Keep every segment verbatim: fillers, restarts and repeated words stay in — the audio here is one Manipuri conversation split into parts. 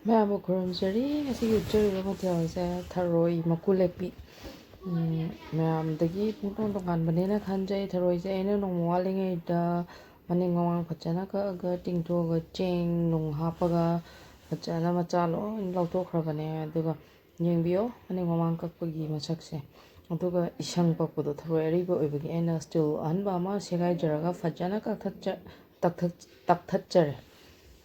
ꯃꯌꯥꯝꯕꯨ ꯈꯨꯔꯨꯝꯖꯔꯤ꯫ ꯉꯁꯤꯒꯤ ꯎꯠꯆꯔꯤꯕ ꯃꯊꯦꯜꯁꯦ ꯊꯔꯣꯏ ꯃꯀꯨ ꯂꯦꯛꯄꯤ꯫ ꯎꯝ, ꯃꯌꯥꯝꯗꯒꯤ ꯄꯨꯡꯇꯣꯡ ꯇꯣꯉꯥꯟꯕꯅꯦꯅ ꯈꯟꯖꯩ꯫ ꯊꯔꯣꯏꯁꯦ ꯑꯩꯅ ꯅꯣꯡꯃ ꯋꯥꯠꯂꯤꯉꯩꯗ ꯃꯅꯤꯡ ꯃꯃꯥꯡ ꯐꯖꯅ ꯀꯛꯑꯒ, ꯇꯤꯡꯊꯣꯛꯑꯒ, ꯆꯦꯡ ꯅꯨꯡ ꯍꯥꯞꯄꯒ ꯐꯖꯅ ꯃꯆꯥ ꯂꯣꯏ ꯂꯧꯊꯣꯛꯈ꯭ꯔꯕꯅꯦ꯫ ꯑꯗꯨꯒ ꯌꯦꯡꯕꯤꯌꯣ, ꯃꯅꯤꯡ ꯃꯃꯥꯡ ꯀꯛꯄꯒꯤ ꯃꯁꯛꯁꯦ꯫ ꯑꯗꯨꯒ ꯏꯁꯪ ꯄꯛꯄꯗꯣ, ꯊꯔꯣꯏ ꯑꯔꯤꯕ ꯑꯣꯏꯕꯒꯤ ꯑꯩꯅ ꯁ꯭ꯇꯤꯜ ꯑꯍꯟꯕ ꯑꯃ ꯁꯦꯒꯥꯏꯖꯔꯒ ꯐꯖꯅ ꯀꯛꯊꯠꯆ-, ꯇꯛꯊꯠ-, ꯇꯛꯊꯠꯆꯔꯦ꯫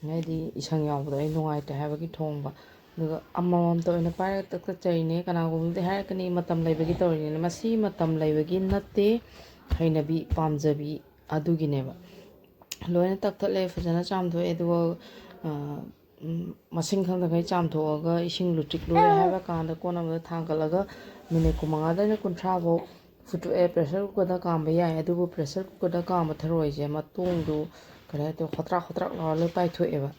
ꯍꯥꯏꯗꯤ ꯏꯁꯪ ꯌꯥꯎꯕꯗꯣ ꯑꯩ ꯅꯨꯡꯉꯥꯏꯇꯦ ꯍꯥꯏꯕꯒꯤ ꯊꯣꯡꯕ꯫ ꯑꯗꯨꯒ ꯑꯃꯃꯝꯇ ꯑꯣꯏꯅ ꯄꯥꯏꯔꯒ ꯇꯛꯊꯠꯆꯔꯤꯅꯦ꯫ ꯀꯅꯥꯒꯨꯝꯕꯗꯤ ꯍꯥꯏꯔꯛꯀꯅꯤ, "ꯃꯇꯝ ꯂꯩꯕꯒꯤ ꯇꯧꯔꯤꯅꯦꯅ"꯫ ꯃꯁꯤ ꯃꯇꯝ ꯂꯩꯕꯒꯤ ꯅꯠꯇꯦ, ꯍꯩꯅꯕꯤ, ꯄꯥꯝꯖꯕꯤ ꯑꯗꯨꯒꯤꯅꯦꯕ꯫ ꯂꯣꯏꯅ ꯇꯛꯊꯠꯂꯦ, ꯐꯖꯅ ꯆꯥꯝꯊꯣꯛꯑꯦ꯫ ꯑꯗꯨꯒ, ꯑ, ꯎꯝ, ꯃꯁꯤꯡ ꯈꯪꯗꯈꯩ ꯆꯥꯝꯊꯣꯛꯑꯒ ꯏꯁꯤꯡ ꯂꯨꯇ꯭ꯔꯤꯛ ꯂꯨꯔꯦ ꯍꯥꯏꯕ ꯀꯥꯟꯗ ꯀꯣꯟ ꯑꯃꯗ ꯊꯥꯡꯒꯠꯂꯒ ꯃꯤꯅꯤꯠ ꯀꯨꯟꯃꯉꯥꯗꯩꯅ ꯀꯨꯟꯊ꯭ꯔꯥ ꯐꯥꯎ ꯐꯨꯠꯇꯣꯛꯑꯦ꯫ ꯄ꯭ꯔꯦꯁꯔ ꯀꯨꯀꯔꯗ ꯀꯥꯝꯕ ꯌꯥꯏ, ꯑꯗꯨꯕꯨ ꯄ꯭ꯔꯦꯁꯔ ꯀꯨꯀꯔꯗ ꯀꯥꯝꯕ ꯊꯔꯣꯏꯁꯦ ꯃꯇꯣꯡꯗꯨ ꯀꯔꯤ ꯍꯥꯏ ꯇꯧꯔꯦ, ꯍꯣꯇ꯭ꯔꯥꯛ ꯍꯣꯇ꯭ꯔꯥꯛ ꯂꯥꯎꯔ ꯂꯣꯏ ꯄꯥꯏꯊꯣꯛꯑꯦꯕ꯫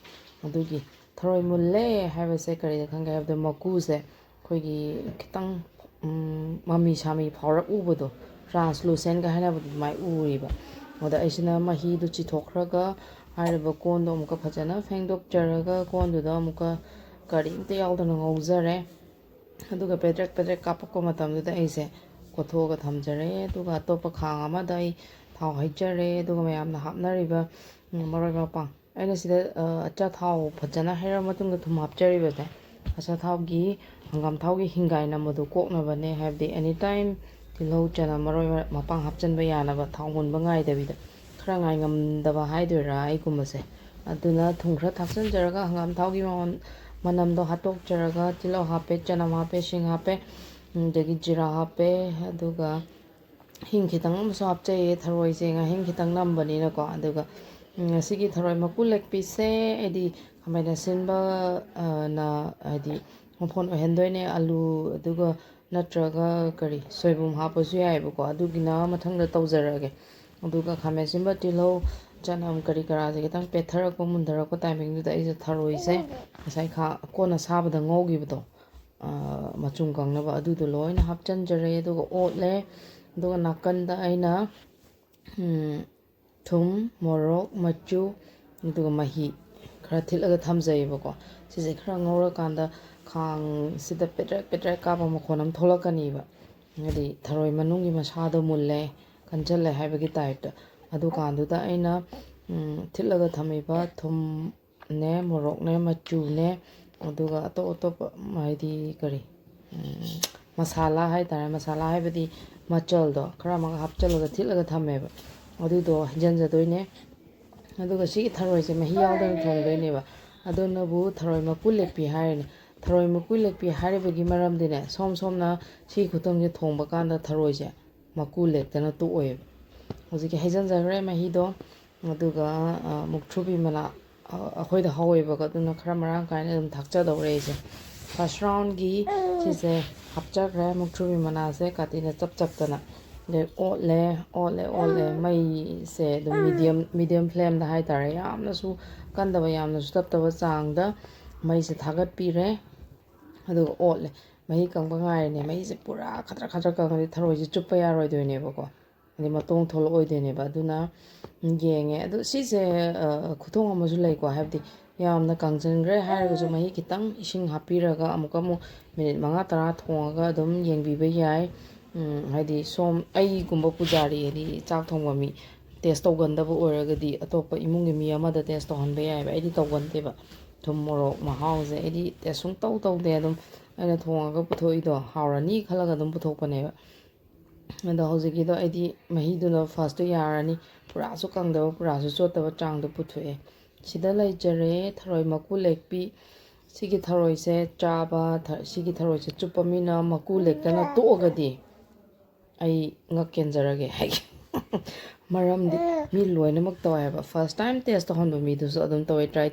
ꯑꯗꯨꯒꯤ ꯊꯔꯣꯏ ꯃꯨꯜꯂꯦ ꯍꯥꯏꯕꯁꯦ ꯀꯔꯤꯗ ꯈꯪꯒꯦ ꯍꯥꯏꯕꯗ, ꯃꯀꯨꯁꯦ ꯑꯩꯈꯣꯏꯒꯤ ꯈꯤꯇꯪ, ꯎꯝ, ꯃꯃꯤ ꯁꯥꯃꯤ ꯐꯥꯎꯔꯞ ꯎꯕꯗꯣ, ꯇ꯭ꯔꯥꯟꯁꯂꯨꯁꯦꯟꯒ ꯍꯥꯏꯅꯕꯗꯣ, ꯑꯗꯨꯃꯥꯏꯅ ꯎꯔꯤꯕ꯫ ꯑꯗ ꯑꯩꯁꯤꯅ ꯃꯍꯤꯗꯨ ꯆꯤꯊꯣꯛꯈ꯭ꯔꯒ ꯍꯥꯏꯔꯤꯕ ꯀꯣꯟꯗꯣ ꯑꯃꯨꯛꯀ ꯐꯖꯅ ꯐꯦꯡꯗꯣꯛꯆꯔꯒ ꯀꯣꯟꯗꯨꯗ ꯑꯃꯨꯛꯀ ꯀꯔꯤꯝꯇ ꯌꯥꯎꯗꯅ ꯉꯧꯖꯔꯦ꯫ ꯑꯗꯨꯒ ꯄꯦꯗ꯭ꯔꯦꯛ ꯄꯦꯗ꯭ꯔꯦꯛ ꯀꯥꯞꯄꯛꯄ ꯃꯇꯝꯗꯨꯗ ꯑꯩꯁꯦ ꯀꯣꯠꯊꯣꯛꯑꯒ ꯊꯝꯖꯔꯦ꯫ ꯑꯗꯨꯒ ꯑꯇꯣꯞꯄ ꯈꯥꯡ ꯑꯃꯗ ꯑꯩ ꯊꯥꯎ ꯍꯩꯖꯔꯦ꯫ ꯑꯗꯨꯒ ꯃꯌꯥꯝꯅ ꯍꯥꯞꯅꯔꯤꯕ, ꯎꯝ, ꯃꯔꯣꯏ ꯃꯄꯥꯡ, ꯑꯩꯅ ꯁꯤꯗ, ꯑ, ꯑꯆꯥꯊꯥꯎ ꯐꯖꯅ ꯍꯩꯔ ꯃꯇꯨꯡꯗ ꯊꯨꯝ ꯍꯥꯞꯆꯔꯤꯕꯁꯦ, ꯑꯆꯥꯊꯥꯎꯒꯤ, ꯍꯪꯒꯥꯝ ꯊꯥꯎꯒꯤ ꯍꯤꯡꯒꯥꯏ ꯅꯝꯕꯗꯣ ꯀꯣꯛꯅꯕꯅꯦ꯫ ꯍꯥꯏꯕꯗꯤ ꯑꯦꯅꯤ ꯇꯥꯏꯝ ꯇꯤꯜꯍꯧ, ꯆꯅꯝ, ꯃꯔꯣꯏ ꯃꯔ-, ꯃꯄꯥꯡ ꯍꯥꯞꯆꯤꯟꯕ ꯌꯥꯅꯕ, ꯊꯥꯎ ꯃꯨꯟꯕ ꯉꯥꯏꯗꯕꯤꯗ꯫ ꯈꯔ ꯉꯥꯏꯉꯝꯗꯕ ꯍꯥꯏꯗꯣꯏꯔꯥ ꯑꯩꯒꯨꯝꯕꯁꯦ꯫ ꯑꯗꯨꯅ ꯊꯨꯝ ꯈꯔ ꯊꯥꯛꯆꯤꯟꯖꯔꯒ ꯍꯪꯒꯥꯝ ꯊꯥꯎꯒꯤ ꯃꯃꯜ-, ꯃꯅꯝꯗꯣ ꯍꯥꯠꯇꯣꯛꯆꯔꯒ ꯇꯤꯜꯍꯧ ꯍꯥꯞꯄꯦ, ꯆꯅꯝ ꯍꯥꯞꯄꯦ, ꯁꯤꯡ ꯍꯥꯞꯄꯦ, ꯑꯗꯒꯤ ꯖꯤꯔꯥ ꯍꯥꯞꯄꯦ, ꯑꯗꯨꯒ ꯍꯤꯡ ꯈꯤꯇꯪ ꯑꯃꯁꯨ ꯍꯥꯞꯆꯩꯌꯦ, ꯊꯔꯣꯏꯁꯦ ꯉꯥꯍꯤꯡ ꯈꯤꯇꯪ ꯅꯝꯕꯅꯤꯅꯀꯣ꯫ ꯑꯗꯨꯒ, ꯎꯝ, ꯉꯁꯤꯒꯤ ꯊꯔꯣꯏ ꯃꯀꯨ ꯂꯦꯛꯄꯤꯁꯦ ꯑꯩꯗꯤ ꯈꯥꯃꯦꯟ ꯑꯁꯤꯟꯕ, ꯑ, ꯅ ꯍꯥꯏꯗꯤ ꯃꯐꯣꯟ ꯑꯣꯏꯍꯟꯗꯣꯏꯅꯦ꯫ ꯑꯂꯨ, ꯑꯗꯨꯒ ꯅꯠꯇ꯭ꯔꯒ ꯀꯔꯤ, ꯁꯣꯏꯕꯨꯝ ꯍꯥꯞꯄꯁꯨ ꯌꯥꯏꯑꯕꯀꯣ꯫ ꯑꯗꯨꯒꯤꯅ ꯃꯊꯪꯗ ꯇꯧꯖꯔꯛꯑꯒꯦ꯫ ꯑꯗꯨꯒ ꯈꯥꯃꯦꯟ ꯑꯁꯤꯟꯕ, ꯇꯤꯜꯍꯧ, ꯆꯅꯝ ꯀꯔꯤ ꯀꯔꯥꯁꯦ ꯈꯤꯇꯪ ꯄꯦꯠꯊꯔꯛꯄ, ꯃꯨꯟꯊꯔꯛꯄ ꯇꯥꯏꯃꯤꯡꯗꯨꯗ ꯑꯩꯁꯦ ꯊꯔꯣꯏꯁꯦ ꯉꯁꯥꯏ ꯈꯥ-, ꯀꯣꯟꯅ ꯁꯥꯕꯗ ꯉꯧꯈꯤꯕꯗꯣ, ꯑ, ꯃꯆꯨꯝ ꯀꯪꯅꯕ, ꯑꯗꯨꯗꯣ ꯂꯣꯏꯅ ꯍꯥꯞꯆꯤꯟꯖꯔꯦ꯫ ꯑꯗꯨꯒ ꯑꯣꯠꯂꯦ꯫ ꯑꯗꯨꯒ ꯅꯥꯀꯟꯗ ꯑꯩꯅ, ꯎꯝ, ꯊꯨꯝ, ꯃꯣꯔꯣꯛ, ꯃꯆꯨ, ꯑꯗꯨꯒ ꯃꯍꯤ, ꯈꯔ ꯊꯤꯠꯂꯒ ꯊꯝꯖꯩꯌꯦꯕꯀꯣ꯫ ꯁꯤꯁꯦ ꯈꯔ ꯉꯧꯔꯀꯥꯟꯗ ꯈꯥꯡꯁꯤꯗ ꯄꯦꯗ꯭ꯔꯦꯛ ꯄꯦꯗ꯭ꯔꯦꯛ ꯀꯥꯞꯄ ꯃꯈꯣꯟ ꯑꯃ ꯊꯣꯛꯂꯛꯀꯅꯤꯕ꯫ ꯍꯥꯏꯗꯤ ꯊꯔꯣꯏ ꯃꯅꯨꯡꯒꯤ ꯃꯁꯥꯗꯣ ꯃꯨꯜꯂꯦ, ꯀꯟꯁꯤꯜꯂꯦ ꯍꯥꯏꯕꯒꯤ ꯇꯥꯏꯞꯇ꯫ ꯑꯗꯨꯀꯥꯟꯗꯨꯗ ꯑꯩꯅ, ꯎꯝ, ꯊꯤꯠꯂꯒ ꯊꯝꯃꯤꯕ ꯊꯨꯝꯅꯦ, ꯃꯣꯔꯣꯛꯅꯦ, ꯃꯆꯨꯅꯦ, ꯑꯗꯨꯒ ꯑꯇꯣꯞ ꯑꯇꯣꯞꯄ, ꯍꯥꯏꯗꯤ ꯀꯔꯤ, ꯎꯝ, ꯃꯁꯥꯂꯥ ꯍꯥꯏꯇꯥꯔꯦ, ꯃꯁꯥꯂꯥ ꯍꯥꯏꯕꯗꯤ ꯃꯆꯜꯗꯣ ꯈꯔ ꯑꯃꯒ ꯍꯥꯞꯆꯤꯜꯂꯒ ꯊꯤꯠꯂꯒ ꯊꯝꯃꯦꯕ꯫ ꯑꯗꯨꯗꯣ ꯍꯩꯖꯤꯟꯖꯗꯣꯏꯅꯦ꯫ ꯑꯗꯨꯒ ꯁꯤꯒꯤ ꯊꯔꯣꯏꯁꯦ ꯃꯍꯤ ꯌꯥꯎꯗꯅ ꯊꯣꯡꯗꯣꯏꯅꯦꯕ꯫ ꯑꯗꯨꯅꯕꯨ ꯊꯔꯣꯏ ꯃꯀꯨ ꯂꯦꯛꯄꯤ ꯍꯥꯏꯔꯤꯅꯦ꯫ ꯊꯔꯣꯏ ꯃꯀꯨ ꯂꯦꯛꯄꯤ ꯍꯥꯏꯔꯤꯕꯒꯤ ꯃꯔꯝꯗꯤꯅꯦ, ꯁꯣꯝ ꯁꯣꯝꯅ ꯁꯤꯒꯤ ꯈꯨꯊꯣꯡꯁꯦ ꯊꯣꯡꯕ ꯀꯥꯟꯗ ꯊꯔꯣꯏꯁꯦ ꯃꯀꯨ ꯂꯦꯛꯇꯅ ꯇꯣꯛꯑꯣꯏꯕ꯫ ꯍꯧꯖꯤꯛꯀꯤ ꯍꯩꯖꯤꯟꯖꯈ꯭ꯔꯦ ꯃꯍꯤꯗꯣ꯫ ꯑꯗꯨꯒ, ꯑ, ꯃꯨꯛꯊ꯭ꯔꯨꯕꯤ ꯃꯅꯥ, ꯑ, ꯑꯩꯈꯣꯏꯗ ꯍꯧꯋꯦꯕꯀꯣ, ꯑꯗꯨꯅ ꯈꯔ ꯃꯔꯥꯡ ꯀꯥꯏꯅ ꯑꯗꯨꯝ ꯊꯥꯛꯆꯗꯧꯔꯦ ꯑꯩꯁꯦ꯫ ꯐꯥꯔꯁ ꯔꯥꯎꯟꯒꯤ ꯁꯤꯁꯦ ꯍꯥꯞꯆꯈ꯭ꯔꯦ, ꯃꯨꯛꯊ꯭ꯔꯨꯕꯤ ꯃꯅꯥꯁꯦ ꯀꯥꯇꯤꯅ ꯆꯞ ꯆꯞꯇꯅ꯫ ꯑꯗꯩ ꯑꯣꯠꯂꯦ, ꯑꯣꯠꯂꯦ, ꯑꯣꯠꯂꯦ꯫ ꯃꯩꯁꯦ ꯑꯗꯨꯝ ꯃꯤꯗꯤꯌꯝ, ꯃꯤꯗꯤꯌꯝ ꯐ꯭ꯂꯦꯝꯗ ꯍꯥꯏꯇꯥꯔꯦ, ꯌꯥꯝꯅꯁꯨ ꯀꯟꯗꯕ, ꯌꯥꯝꯅꯁꯨ ꯇꯞꯇꯕ ꯆꯥꯡꯗ ꯃꯩꯁꯦ ꯊꯥꯒꯠꯄꯤꯔꯦ꯫ ꯑꯗꯨꯒ ꯑꯣꯠꯂꯦ꯫ ꯃꯍꯤ ꯀꯪꯕ ꯉꯥꯏꯔꯤꯅꯦ꯫ ꯃꯍꯤꯁꯦ ꯄꯨꯔꯥ ꯈꯗ꯭ꯔꯛ ꯈꯗ꯭ꯔꯛ ꯀꯪꯉꯗꯤ ꯊꯔꯣꯏꯁꯦ ꯆꯨꯞꯄ ꯌꯥꯔꯣꯏꯗꯣꯏꯅꯦꯕꯀꯣ꯫ ꯍꯥꯏꯗꯤ ꯃꯇꯣꯡ ꯊꯣꯛꯂꯛꯑꯣꯏꯗꯣꯏꯅꯦꯕ꯫ ꯑꯗꯨꯅ ꯌꯦꯡꯉꯦ꯫ ꯑꯗꯨ ꯁꯤꯁꯦ, ꯑ, ꯈꯨꯊꯣꯡ ꯑꯃꯁꯨ ꯂꯩꯀꯣ꯫ ꯍꯥꯏꯕꯗꯤ ꯌꯥꯝꯅ ꯀꯪꯁꯤꯟꯈ꯭ꯔꯦ ꯍꯥꯏꯔꯒꯁꯨ ꯃꯍꯤ ꯈꯤꯇꯪ ꯏꯁꯤꯡ ꯍꯥꯞꯄꯤꯔꯒ ꯑꯃꯨꯛꯀ ꯑꯃꯨꯛ ꯃꯤꯅꯤꯠ ꯃꯉꯥ ꯇꯔꯥ ꯊꯣꯡꯉꯒ ꯑꯗꯨꯝ ꯌꯦꯡꯕꯤꯕ ꯌꯥꯏ꯫ ꯎꯝ, ꯍꯥꯏꯗꯤ ꯁꯣꯝ ꯑꯩꯒꯨꯝꯕ ꯄꯨꯖꯥꯔꯤ, ꯍꯥꯏꯗꯤ ꯆꯥꯛ ꯊꯣꯡꯕ ꯃꯤ ꯇꯦꯁ ꯇꯧꯒꯟꯗꯕ ꯑꯣꯏꯔꯒꯗꯤ ꯑꯇꯣꯞꯄ ꯏꯃꯨꯡꯒꯤ ꯃꯤ ꯑꯃꯗ ꯇꯦꯁ ꯇꯧꯍꯟꯕ ꯌꯥꯏꯑꯕ꯫ ꯑꯩꯗꯤ ꯇꯧꯒꯟꯗꯦꯕ꯫ ꯊꯨꯝ ꯃꯣꯔꯣꯛ ꯃꯍꯥꯎꯁꯦ ꯑꯩꯗꯤ ꯇꯦꯁ ꯁꯨꯡꯇꯧ ꯇꯧꯗꯦ꯫ ꯑꯗꯨꯝ ꯑꯩꯅ ꯊꯣꯡꯉꯒ ꯄꯨꯊꯣꯛꯏꯗꯣ ꯍꯥꯎꯔꯅꯤ ꯈꯜꯂꯒ ꯑꯗꯨꯝ ꯄꯨꯊꯣꯛꯄꯅꯦꯕ꯫ ꯑꯗꯣ ꯍꯧꯖꯤꯛꯀꯤꯗꯣ ꯑꯩꯗꯤ ꯃꯍꯤꯗꯨꯅ ꯐꯥꯔꯁꯇꯣ ꯌꯥꯔꯅꯤ꯫ ꯄꯨꯔꯥꯁꯨ ꯀꯪꯗꯕ, ꯄꯨꯔꯥꯁꯨ ꯆꯣꯠꯇꯕ ꯆꯥꯡꯗꯣ ꯄꯨꯊꯣꯛꯑꯦ꯫ ꯁꯤꯗ ꯂꯩꯖꯔꯦ ꯊꯔꯣꯏ ꯃꯀꯨ ꯂꯦꯛꯄꯤ꯫ ꯁꯤꯒꯤ ꯊꯔꯣꯏꯁꯦ ꯆꯥꯕ, ꯊ-, ꯁꯤꯒꯤ ꯊꯔꯣꯏꯁꯦ ꯆꯨꯞꯄ ꯃꯤꯅ ꯃꯀꯨ ꯂꯦꯛꯇꯅ ꯇꯣꯛꯑꯒꯗꯤ ꯑꯩ ꯉꯛ ꯀꯦꯟꯖꯔꯒꯦ ꯍꯥꯏꯒꯦ꯫ ꯃꯔꯝꯗꯤ ꯃꯤ ꯂꯣꯏꯅꯃꯛ ꯇꯧꯋꯦ ꯍꯥꯏꯕ꯫ ꯐꯥꯔꯁ ꯇꯥꯏꯝ ꯇꯦꯁ ꯇꯧꯍꯟꯕ ꯃꯤꯗꯨꯁꯨ ꯑꯗꯨꯝ ꯇꯧꯋꯦ, ꯇ꯭ꯔꯥꯏ ꯇꯧ꯫